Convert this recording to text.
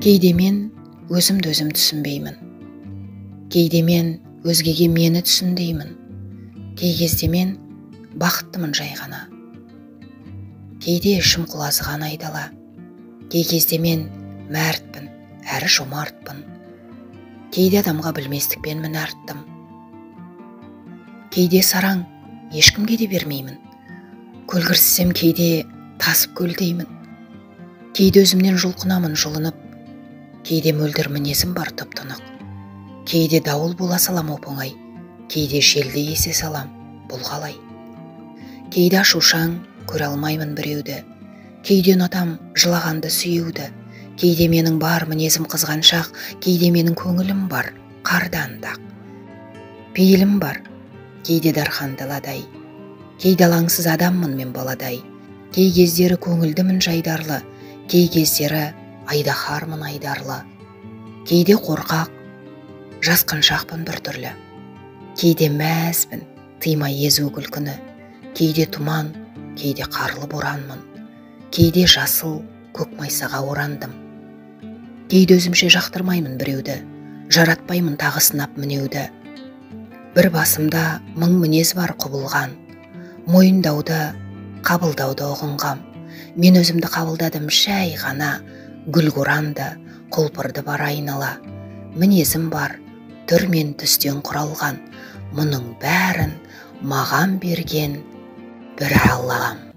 Кейде мен өзімді өзім түсінбеймін. Кейде мен өзгеге мені түсін деймін. Кей кезде мен бақыттымын жай ғана. Кейде ішім құлазыған айдала. Кей кезде мен мәртпін, әрі жомартпын. Кейде адамға білместікпен мін арттым. Кейде сараң, ешкімге де бермеймін. Көлгірсем кейде тасып көлдеймін. Кейде өзімнен жұлқынамын жұлынып. Кейде мөлдір мінезім бар тұп-тұнық. Кейде дауыл бола салам оп-оңай. Кейде желді есе салам, бұл қалай? Кейде ашушаң, көре алмаймын біреуді. Кейде ұнатам жылағанды сүюді. Кейде менің бар мінезім қызғаншақ, кейде менің көңілім бар қардан дақ. Пейілім бар, кейде дархан даладай. Кейде алаңсыз адаммын мен баладай. Кей кездері көңілдімін жайдарлы, кей кездері айдаһармын айдарлы. Кейде қорқақ, жасқаншақпын біртүрлі. Кейде мәзбін, тыймай езу күлкіні. Кейде тұман, кейде қарлы боранмын. Кейде жасыл көк майсаға орандым. Кейде өзімше жақтырмаймын біреуді, жаратпаймын тағы сынап мінеуді. Бір басымда мың мінез бар құбылған, мойындауды, қабылдауды ұғынғам. Мен өзімді қабылдадым жай ғана, гүл қуранды, құлпырды бар айнала. Мінезім бар, түр мен түстен құралған, мұның бәрін маған берген бір Аллам.